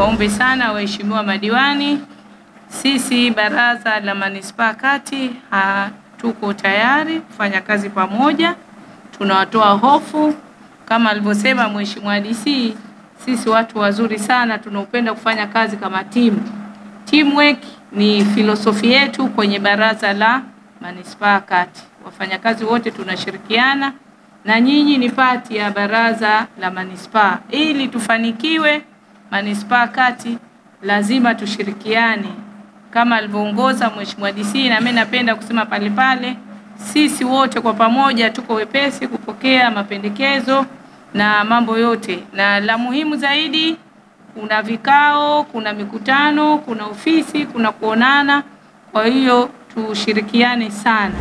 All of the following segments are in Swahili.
Niwaombe sana waheshimiwa madiwani, sisi Baraza la Manispaa Kati tuko tayari kufanya kazi pamoja. Tunawatoa hofu kama alivyosema Mheshimiwa DC, sisi watu wazuri sana, tunaupenda kufanya kazi kama timu. Teamwork ni filosofi yetu kwenye Baraza la Manispaa Kati. Wafanyakazi wote tunashirikiana na nyinyi ni pati ya Baraza la Manispaa. Ili tufanikiwe Manispaa Kati lazima tushirikiane. Kama alivyoongoza Mheshimiwa DC, na mimi napenda kusema pale pale, sisi wote kwa pamoja tuko wepesi kupokea mapendekezo na mambo yote. Na la muhimu zaidi, kuna vikao, kuna mikutano, kuna ofisi, kuna kuonana. Kwa hiyo tushirikiane sana.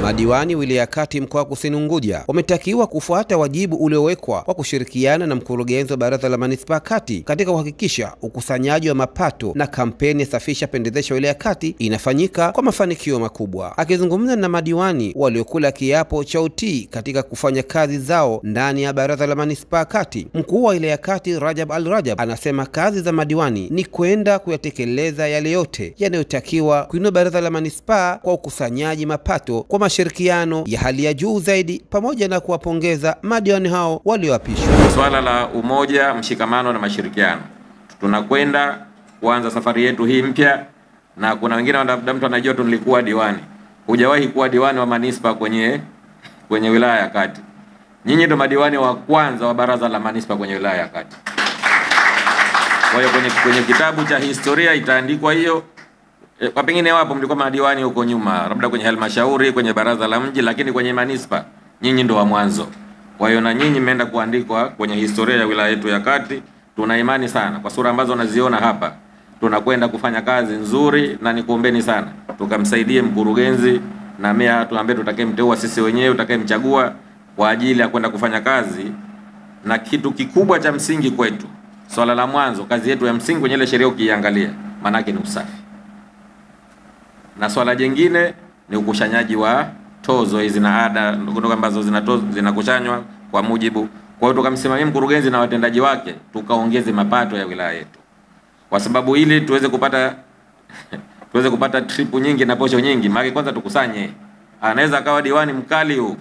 Madiwani wilaya Kati mkoa Kusini Unguja wametakiwa kufuata wajibu uliowekwa kwa kushirikiana na mkurugenzi wa Baraza la Manispaa Kati katika kuhakikisha ukusanyaji wa mapato na kampeni Safisha Pendezesha Wilaya Kati inafanyika kwa mafanikio makubwa. Akizungumza na madiwani waliokula kiapo cha utii katika kufanya kazi zao ndani ya Baraza la Manispaa Kati, mkuu wa wilaya Kati Rajab Al Rajab anasema kazi za madiwani ni kwenda kuyatekeleza yale yote yanayotakiwa kuinua Baraza la Manispaa kwa ukusanyaji mapato kwa mashirikiano ya hali ya juu zaidi, pamoja na kuwapongeza madiwani hao walioapishwa. Swala la umoja, mshikamano na mashirikiano, tunakwenda kuanza safari yetu hii mpya, na kuna wengine labda mtu anajua tu nilikuwa diwani. Hujawahi kuwa diwani wa manispaa kwenye wilaya ya Kati. Nyinyi ndio madiwani wa kwanza wa Baraza la Manispaa kwenye wilaya ya Kati. Kwa hiyo kwenye kitabu cha historia itaandikwa hiyo. Kwa pengine wapo mlikuwa madiwani huko nyuma, labda kwenye halmashauri, kwenye baraza la mji, lakini kwenye manispaa nyinyi ndo wa mwanzo. Kwa hiyo na nyinyi mmeenda kuandikwa kwenye historia ya wilaya yetu ya Kati. Tuna imani sana kwa sura ambazo naziona hapa, tunakwenda kufanya kazi nzuri, na nikuombeni sana tukamsaidie mkurugenzi na meya tuambe tutakayemteua sisi wenyewe, tutakayemchagua kwa ajili ya kwenda kufanya kazi. Na kitu kikubwa cha msingi kwetu, swala la mwanzo, kazi yetu ya msingi kwenye ile sheria ukiangalia, maana yake ni usafi. Na swala jingine ni ukusanyaji wa tozo hizi na ada ndogo ambazo zinakusanywa kwa mujibu. Kwa hiyo tukamsimamia mkurugenzi na watendaji wake, tukaongeze mapato ya wilaya yetu. Kwa sababu ili tuweze kupata tuweze kupata trip nyingi na posho nyingi, maana kwanza tukusanye. Anaweza akawa diwani mkali huko,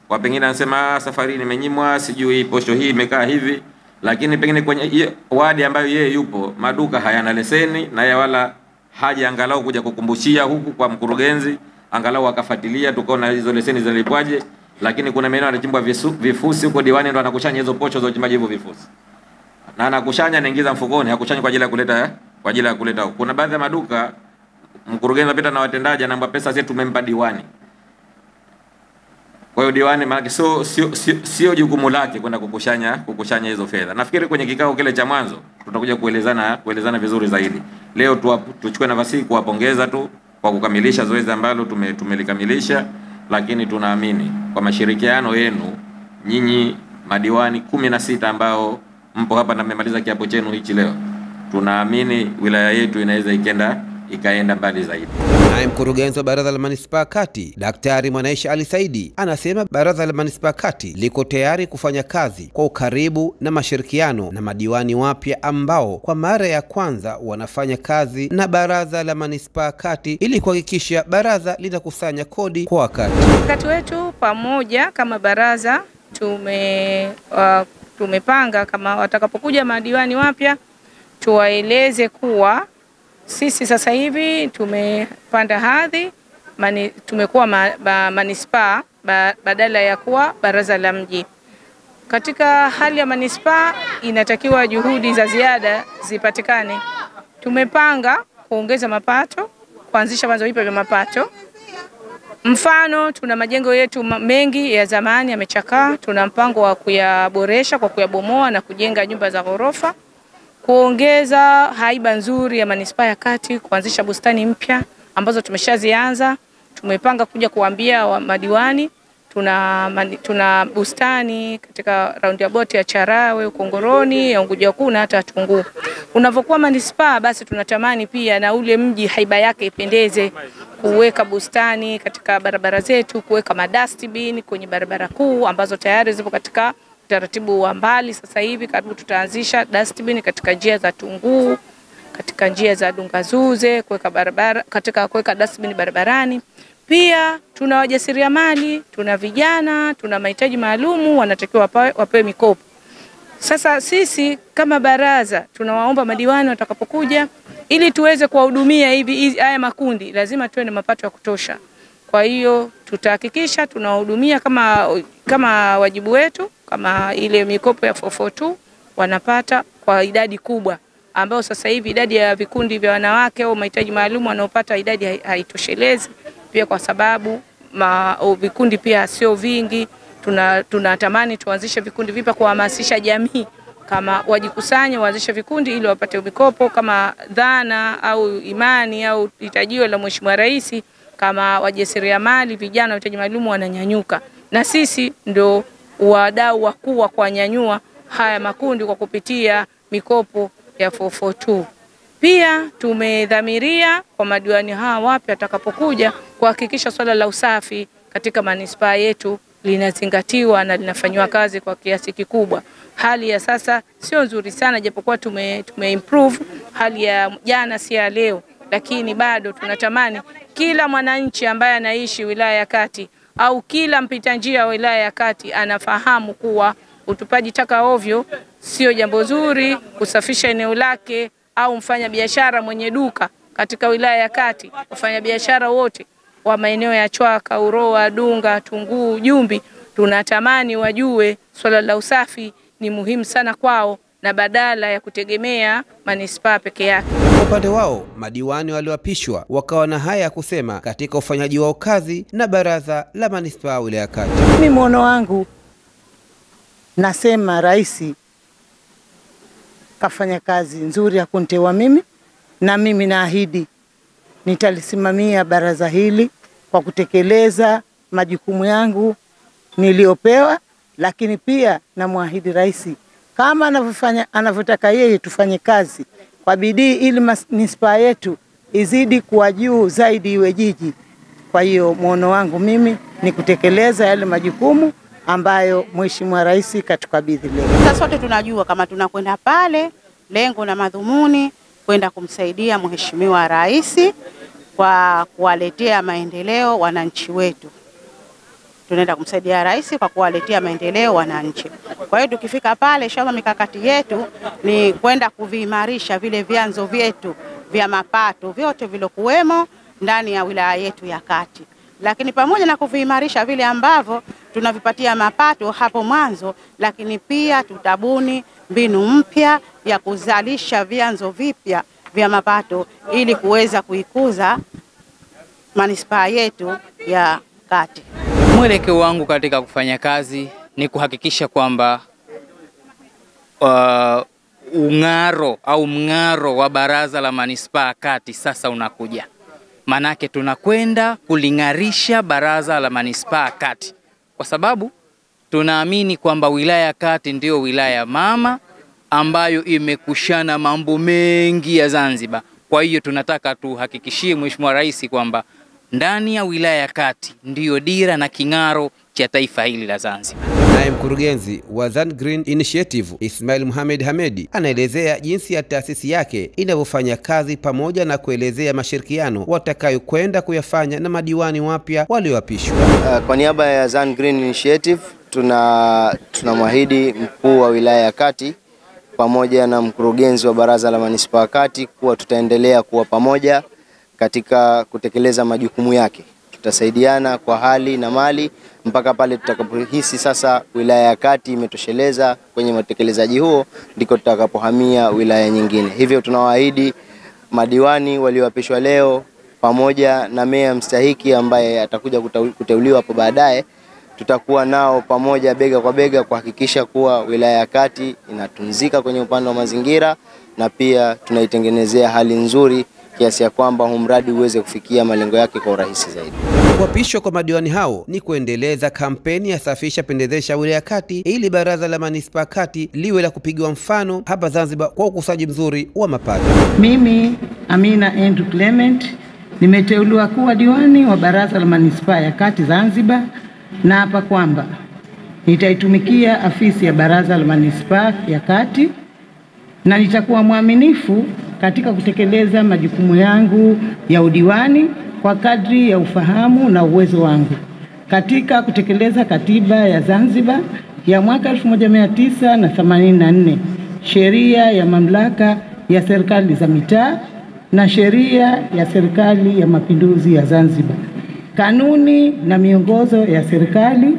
kwa pengine anasema safari nimenyimwa, sijui posho hii imekaa hivi, lakini pengine kwenye wadi ambayo yeye yupo maduka hayana leseni na ya wala haja angalau kuja kukumbushia huku kwa mkurugenzi, angalau akafuatilia tukaona hizo leseni zilipwaje. Lakini kuna maeneo yanachimbwa vifusi huko, diwani ndo anakushanya hizo posho za uchimbaji hivyo vifusi, na anakushanya anaingiza mfukoni, hakushanyi kwa ajili ya kuleta huko. Kuna baadhi ya maduka mkurugenzi anapita na watendaji anaomba pesa zetu tumempa diwani. Kwa hiyo diwani maana sio jukumu lake kwenda kukushanya hizo fedha. Nafikiri kwenye kikao kile cha mwanzo tutakuja kuelezana vizuri zaidi. Leo tuchukue nafasi kuwapongeza tu kwa kukamilisha zoezi ambalo tumelikamilisha, lakini tunaamini kwa mashirikiano yenu nyinyi madiwani 16 ambao mpo hapa na mmemaliza kiapo chenu hichi leo, tunaamini wilaya yetu inaweza ikaenda mbali zaidi. Naye mkurugenzi wa Baraza la Manispaa Kati Daktari Mwanaisha Ali Saidi anasema Baraza la Manispaa Kati liko tayari kufanya kazi kwa ukaribu na mashirikiano na madiwani wapya ambao kwa mara ya kwanza wanafanya kazi na Baraza la Manispaa Kati ili kuhakikisha baraza linakusanya kodi kwa wakati. Wakati wetu pamoja kama baraza tumepanga kama watakapokuja madiwani wapya tuwaeleze kuwa sisi sasa hivi tumepanda hadhi, tumekuwa manispaa badala ya kuwa baraza la mji. Katika hali ya manispaa inatakiwa juhudi za ziada zipatikane. Tumepanga kuongeza mapato, kuanzisha vyanzo vipya vya mapato. Mfano, tuna majengo yetu mengi ya zamani yamechakaa, tuna mpango wa kuyaboresha kwa kuyabomoa na kujenga nyumba za ghorofa, kuongeza haiba nzuri ya manispaa ya Kati, kuanzisha bustani mpya ambazo tumeshazianza. Tumepanga kuja kuambia madiwani tuna bustani katika roundabout ya Charawe, Ukongoroni, ya Unguja Kuu na hata Tunguu. Unavokuwa manispaa basi tunatamani pia na ule mji haiba yake ipendeze, kuweka bustani katika barabara zetu, kuweka madustbin kwenye barabara kuu ambazo tayari zipo katika Utaratibu wa mbali sasa hivi karibu tutaanzisha dustbin katika njia za Tunguu, katika njia za Dungazuze, kuweka barabara, katika kuweka dustbin barabarani. Pia tuna wajasiriamali, tuna vijana, tuna mahitaji maalumu, wanatakiwa wapewe mikopo. Sasa sisi kama baraza tunawaomba madiwani watakapokuja, ili tuweze kuwahudumia hivi haya makundi, lazima tuwe na mapato ya kutosha. Kwa hiyo tutahakikisha tunawahudumia kama wajibu wetu, kama ile mikopo ya 442 wanapata kwa idadi kubwa, ambayo sasa hivi idadi ya vikundi vya wanawake au mahitaji maalum wanaopata idadi haitoshelezi, pia kwa sababu vikundi pia sio vingi. Tunatamani tuanzishe vikundi vipya kuhamasisha jamii kama wajikusanye waanzishe vikundi ili wapate mikopo, kama dhana au imani au hitajio la Mheshimiwa Rais, kama wajasiriamali vijana mahitaji maalum wananyanyuka, na sisi ndio wadau wakuu wa kunyanyua haya makundi kwa kupitia mikopo ya 442. Pia tumedhamiria kwa madiwani hawa wapya atakapokuja kuhakikisha swala la usafi katika manispaa yetu linazingatiwa na linafanywa kazi kwa kiasi kikubwa. Hali ya sasa sio nzuri sana, japokuwa tume improve hali ya jana si ya leo, lakini bado tunatamani kila mwananchi ambaye anaishi wilaya ya Kati au kila mpita njia wa wilaya ya Kati anafahamu kuwa utupaji taka ovyo sio jambo zuri, kusafisha eneo lake, au mfanya biashara mwenye duka katika wilaya ya Kati, wafanya biashara wote wa maeneo ya Chwaka, Uroa, Dunga, Tunguu, Jumbi, tunatamani wajue swala la usafi ni muhimu sana kwao, na badala ya kutegemea manispaa peke yake. Kwa upande wao, madiwani walioapishwa wakawa na haya ya kusema katika ufanyaji wao kazi na baraza la manispaa wilaya ya Kati. Mimi muono wangu nasema Rais kafanya kazi nzuri ya kuniteua mimi, na mimi naahidi nitalisimamia baraza hili kwa kutekeleza majukumu yangu niliopewa, lakini pia namwahidi Rais kama anavyofanya, anavyotaka yeye tufanye kazi kwa bidii ili manispaa yetu izidi kuwa juu zaidi, iwe jiji. Kwa hiyo muono wangu mimi ni kutekeleza yale majukumu ambayo Mheshimiwa Rais katukabidhi leo. Sasa sote tunajua kama tunakwenda pale, lengo na madhumuni kwenda kumsaidia Mheshimiwa Rais kwa kuwaletea maendeleo wananchi wetu. Tunaenda kumsaidia Rais kwa kuwaletea maendeleo wananchi. Kwa hiyo tukifika pale, inshallah mikakati yetu ni kwenda kuviimarisha vile vyanzo vyetu vya mapato vyote vilokuwemo ndani ya wilaya yetu ya Kati. Lakini pamoja na kuviimarisha vile ambavyo tunavipatia mapato hapo mwanzo, lakini pia tutabuni mbinu mpya ya kuzalisha vyanzo vipya vya mapato ili kuweza kuikuza manispaa yetu ya Kati. Mwelekeo wangu katika kufanya kazi ni kuhakikisha kwamba ungaro au mngaro wa baraza la manispaa Kati sasa unakuja. Manake tunakwenda kulingarisha baraza la manispaa Kati, kwa sababu tunaamini kwamba wilaya Kati ndio wilaya mama ambayo imekushana mambo mengi ya Zanzibar. Kwa hiyo tunataka tuhakikishie Mheshimiwa Rais kwamba ndani ya wilaya Kati ndiyo dira na king'aro cha taifa hili la Zanzibar. Naye mkurugenzi wa Zan Green Initiative Ismail Mohamed Hamedi anaelezea jinsi ya taasisi yake inavyofanya kazi pamoja na kuelezea mashirikiano watakayokwenda kuyafanya na madiwani wapya walioapishwa. Kwa niaba ya Zan Green Initiative tunamwahidi mkuu wa wilaya ya Kati pamoja na mkurugenzi wa baraza la manispaa Kati kuwa tutaendelea kuwa pamoja katika kutekeleza majukumu yake. Tutasaidiana kwa hali na mali mpaka pale tutakapohisi sasa wilaya ya Kati imetosheleza kwenye utekelezaji huo, ndiko tutakapohamia wilaya nyingine. Hivyo tunawaahidi madiwani walioapishwa leo pamoja na meya mstahiki ambaye atakuja kuteuliwa hapo baadaye, tutakuwa nao pamoja bega kwa bega kuhakikisha kuwa wilaya ya Kati inatunzika kwenye upande wa mazingira na pia tunaitengenezea hali nzuri kiasi ya kwamba huu mradi uweze kufikia malengo yake kwa urahisi zaidi. Kuapishwa kwa madiwani hao ni kuendeleza kampeni ya safisha pendezesha wilaya Kati ili baraza la manispaa Kati liwe la kupigiwa mfano hapa Zanzibar kwa ukusanyaji mzuri wa mapato. Mimi Amina Andrew Clement nimeteuliwa kuwa diwani wa baraza la manispaa ya Kati Zanzibar, na hapa kwamba Nitaitumikia afisi ya Baraza la Manispaa ya Kati na nitakuwa mwaminifu katika kutekeleza majukumu yangu ya udiwani kwa kadri ya ufahamu na uwezo wangu katika kutekeleza katiba ya Zanzibar ya mwaka 1984, sheria ya mamlaka ya serikali za mitaa na sheria ya serikali ya mapinduzi ya Zanzibar, kanuni na miongozo ya serikali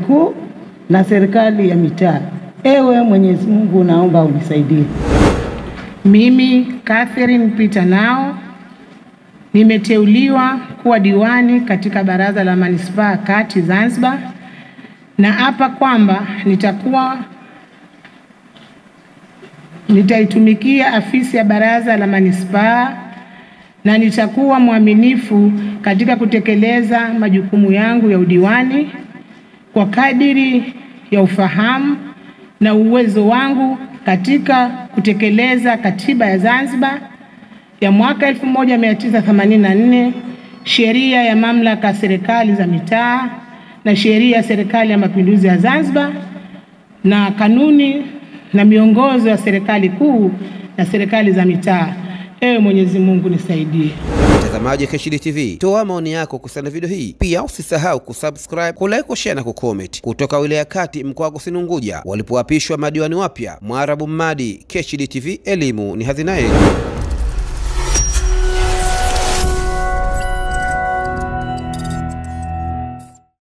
kuu na serikali ya mitaa. Ewe Mwenyezi Mungu, naomba unisaidie. Mimi Catherine Peter Nao nimeteuliwa kuwa diwani katika Baraza la Manispaa Kati Zanzibar, na hapa kwamba nitaitumikia afisi ya Baraza la Manispaa na nitakuwa mwaminifu katika kutekeleza majukumu yangu ya udiwani kwa kadiri ya ufahamu na uwezo wangu katika kutekeleza katiba ya Zanzibar ya mwaka 1984, sheria ya mamlaka serikali za mitaa na sheria ya serikali ya mapinduzi ya Zanzibar na kanuni na miongozo ya serikali kuu na serikali za mitaa. Ewe Mwenyezi Mungu nisaidie. Mtazamaji Keshidi TV, toa maoni yako kuhusiana na video hii. Pia usisahau kusubscribe, kulike, kushare na kucomment. Kutoka wilaya Kati, mkoa wa Kusini Unguja, walipoapishwa madiwani wapya, Mwarabu Mmadi, Keshidi TV, elimu ni hazina yetu.